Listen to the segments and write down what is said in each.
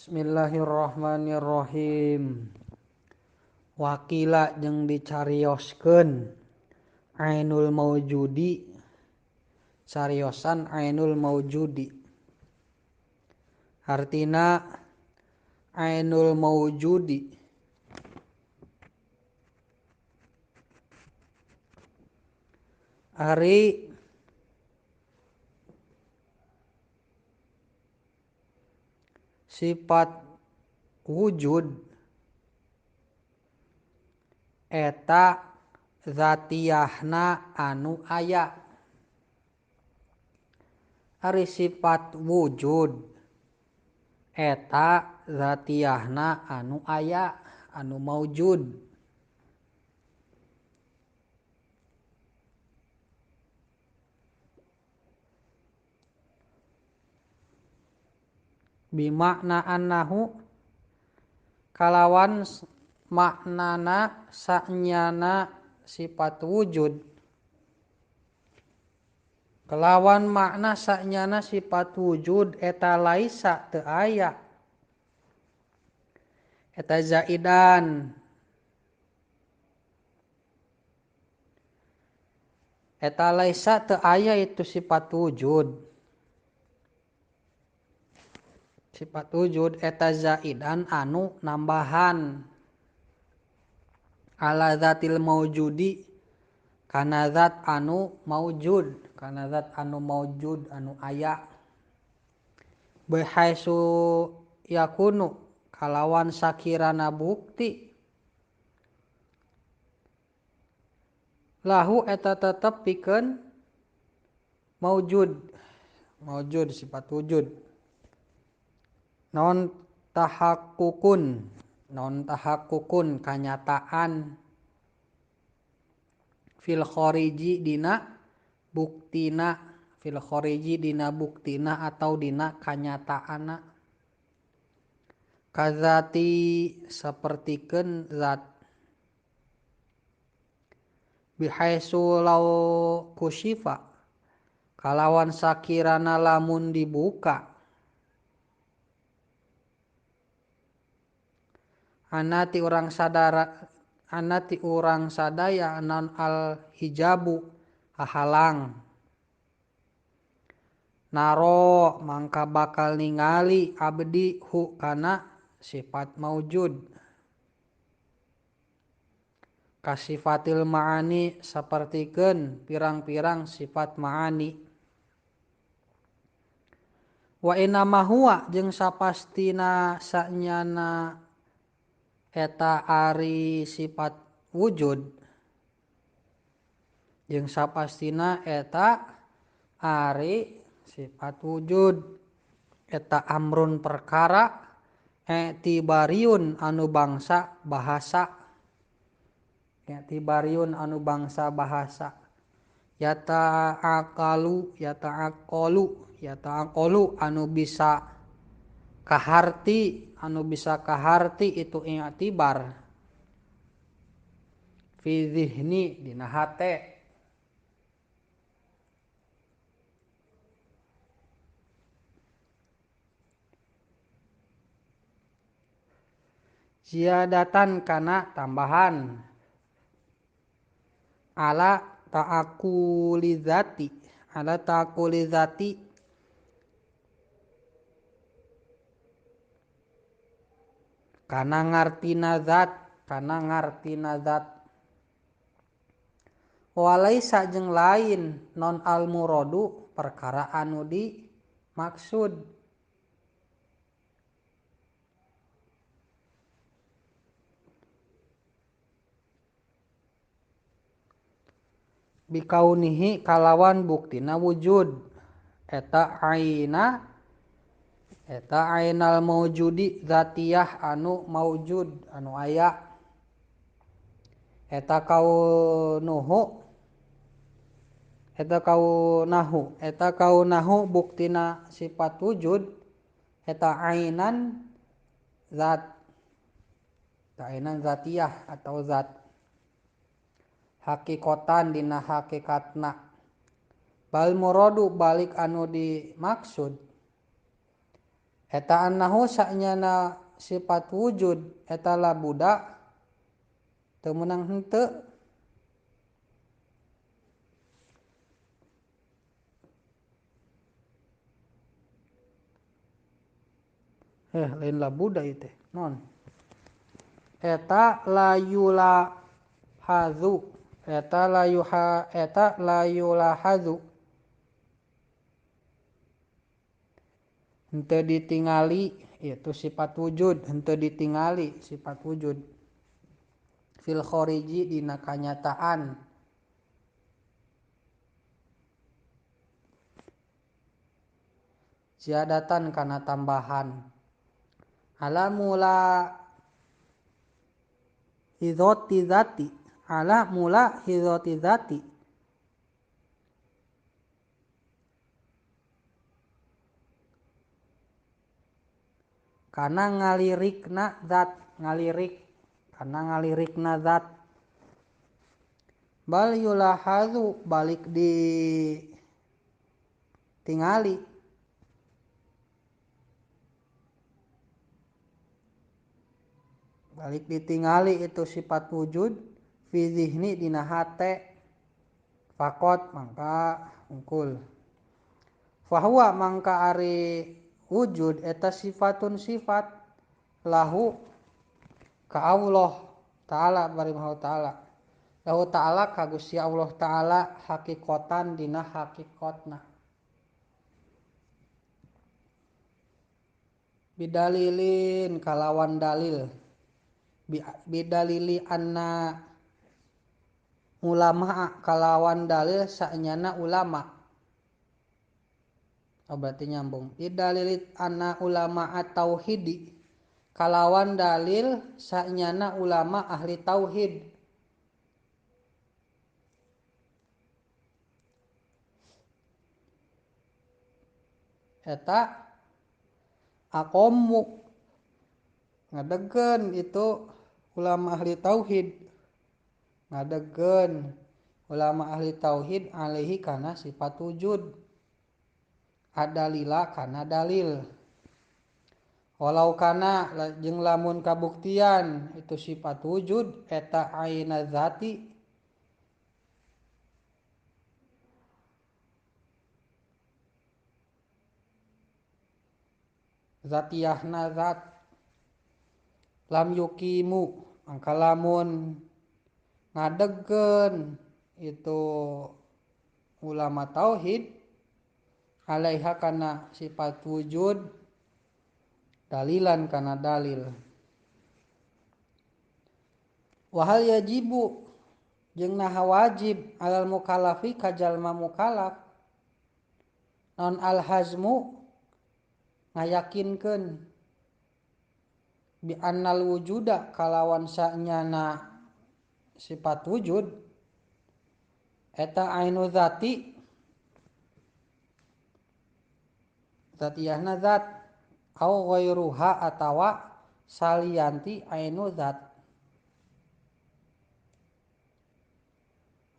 Bismillahirrahmanirrahim. Wakila jeung dicarioskeun ainul maujudi, cariosan ainul maujudi. Artina ainul maujudi ari sifat wujud eta zatiyahna anu aya. Ari sifat wujud eta zatiyahna anu aya, anu maujud. Bimakna annahu kalawan maknana sanyana sifat wujud, kelawan makna sanyana sifat wujud eta laisa teu aya, eta zaidan, eta laisa teu aya itu sifat wujud. Sifat wujud eta zaidan anu nambahan ala zatil maujudi kana zat anu maujud, kana zat anu maujud anu aya. Bihaisu yakunu kalawan sakirana bukti lahu eta tetep pikeun maujud, maujud sifat wujud. Non tahakkukun, non tahakkukun kanyataan fil khariji dina buktina, fil khariji dina buktina atau dina kanyataana. Kazati sapertikeun zat bihaisu law kusyifa kalawan sakirana lamun dibuka anati urang sadara, anati urang sadaya non al hijabu hahalang naro mangka bakal ningali abdi hu kana sifat maujud kasifatil ma'ani sapertikeun pirang-pirang sifat ma'ani. Wa inna ma huwa jeung sapastina sanyana eta ari sifat wujud jeung sapastina eta ari sifat wujud eta amrun perkara i'tibariun anu bangsa bahasa, i'tibariun anu bangsa bahasa yata'aqalu, yata'aqalu, yata'aqalu anu bisa kaharti, anu bisa kaharti itu i'tibar fi zihni dina hate. Ziyadatan kana tambahan ala ta'akulizati, ala ta'akulizati kana ngartina zat, kana ngartina zat. Walaisa jeung lain non al muradu perkara anu dimaksud. Bikaunihi kalawan buktina wujud eta aina, eta ainal maujudi zatiyah anu maujud anu aya. Eta kaunuhu, eta kaunahu, eta kaunahu buktina sifat wujud eta ainan zat, eta ainan zatiyah atau zat hakikotan dina hakikatna. Bal muradu balik anu dimaksud Eta annahu sanyana sifat wujud eta la budak teu meunang henteu. Lain la budak ieu teh non eta la yula hazu eta la yuha eta la yula hazu henteu ditingali itu sifat wujud henteu ditingali sifat wujud fil khariji dina kanyataan ziadatan kana tambahan ala mula hidhati zati ala mula hidhati zati kana ngalirikna zat ngalirik kana ngalirikna zat bal yulahazu balik di tingali balik ditingali itu sifat wujud fi zihni dina hate fakot mangka ungkul fahuwa mangka ari wujud eta sifatun sifat lahu ka Allah ta'ala bari maha ta'ala lahu ta'ala ka Gusti Allah ta'ala hakikotan dina hakikotna bidalilin kalawan dalil bidalili anna ulama kalawan dalil sanyana ulama. Oh berarti nyambung. Bidalili anna ulama tauhidi kalawan dalil sanyana ulama ahli tauhid. Eta aqammu ngadegkeun itu ulama ahli tauhid ngadegkeun ulama ahli tauhid alaihi kana sifat wujud adalila kana dalil walau kana jeung lamun kabuktian itu sifat wujud eta aina zati zatiyahna zat lam yukimu mangka lamun ngadegkeun itu ulama tauhid alaiha kana sifat wujud dalilan kana dalil wa hal yajibu jeung naha wajib alal mukallafi ka jalma mukallaf non al hazmu ngayakinkeun bi annal wujuda kalawan sanyana sifat wujud eta ainu zati zatiyahna zat au ghairuha atawa salianti ainu zat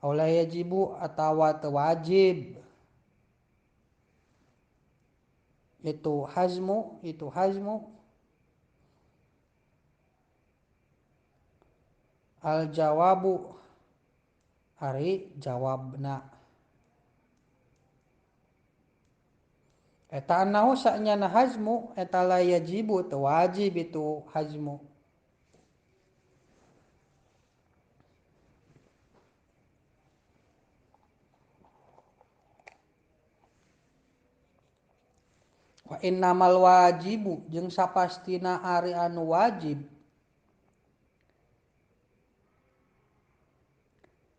au la yajibu atawa tewajib itu hazmu al jawabu ari jawabna eta annahu sanyana hazmu eta la yajibu teu wajib itu hazmu wa innamal wajibu jeung sapastina ari anu wajib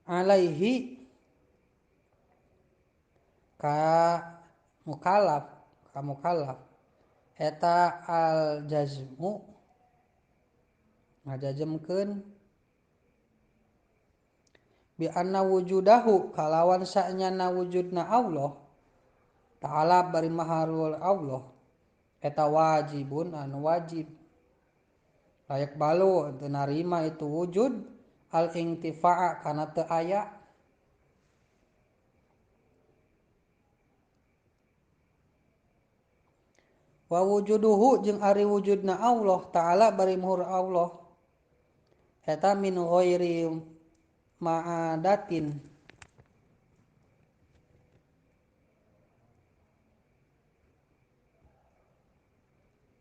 alaihi ka mukallaf eta al jazmu ngajazmkeun bi anna wujudahu kalawan sanyana wujudna Allah ta'ala bari maha luhur Allah eta wajibun anu wajib layak balu teu narima itu wujud al intifa'a kana teu aya Wa wujuduhu jeung ari wujudna Allah ta'ala bari muhur Allah eta min ghairi ma'adatin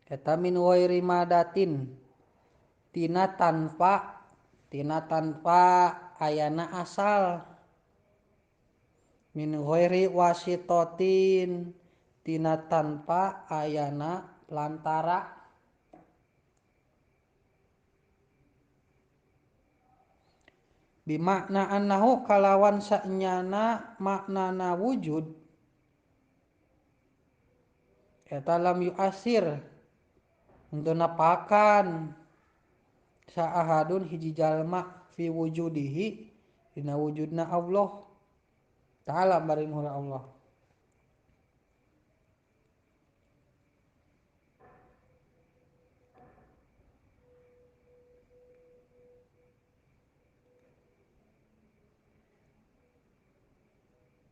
eta min ghairi madatin tina tanpa ayana asal min ghairi wasitatin tina tanpa ayana lantara bimakna annahu kalawan sanyana maknana wujud eta lam yu'asir henteu napakan saahadun hiji jalma fi wujudihi dina wujudna Allah ta'ala bari muhur Allah.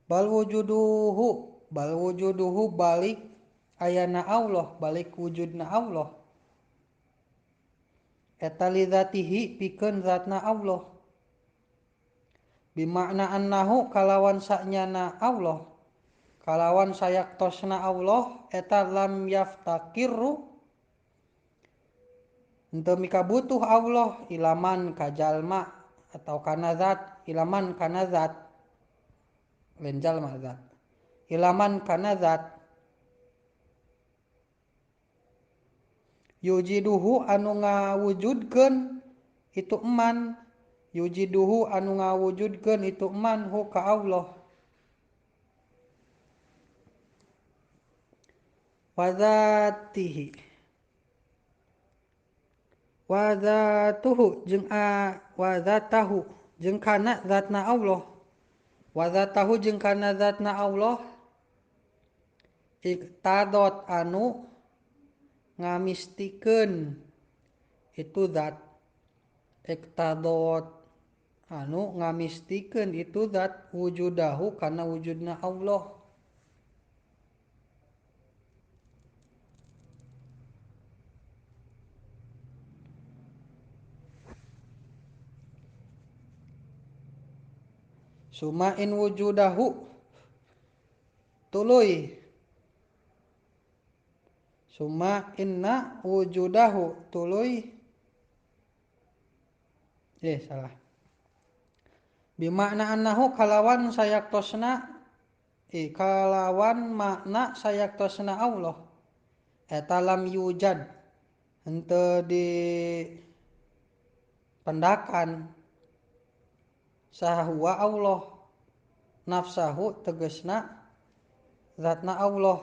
Bal wujuduhu balik ayana Allah balik wujudna Allah eta li dzatihi pikeun zatna Allah bimakna annahu kalawan sanyana Allah kalawan sayaktosna Allah eta lam yaftakiru henteu mikabutuh Allah ilaman ka jalma atau kana zat ilaman kana zat lain jalma zat ilaman kana zat yujiduhu anu ngawujudkeun itu eman yujiduhu anu ngawujudkeun itu eman hu ka Allah wa dzatihi wa dzatuhu jeung wa dzatahu jeung kana zatna Allah wa dzatahu jeung kana zatna Allah iktadot anu ngamistikeun itu zat iktadot anu ngamistikeun itu zat wujudahu kana wujudna Allah. Suma in wujudahu tuluy suma inna wujudahu tuluy salah bimakna annahu kalawan sayaktosna kalawan makna sayaktosna Allah eta lam yujad henteu di pendakan sahuwa Allah nafsahu tegesna zatna Allah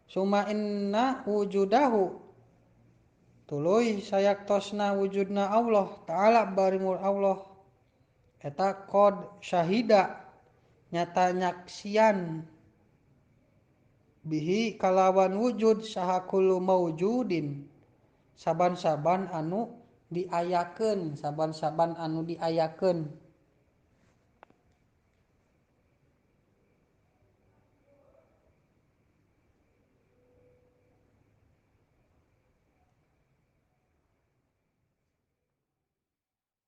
suma inna wujudahu tuluy sayaktosna wujudna Allah ta'ala barimur Allah eta qad syahida nyata nyaksian bihi kalawan wujud saha kullu maujudin saban-saban anu diayakeun saban-saban anu diayakeun.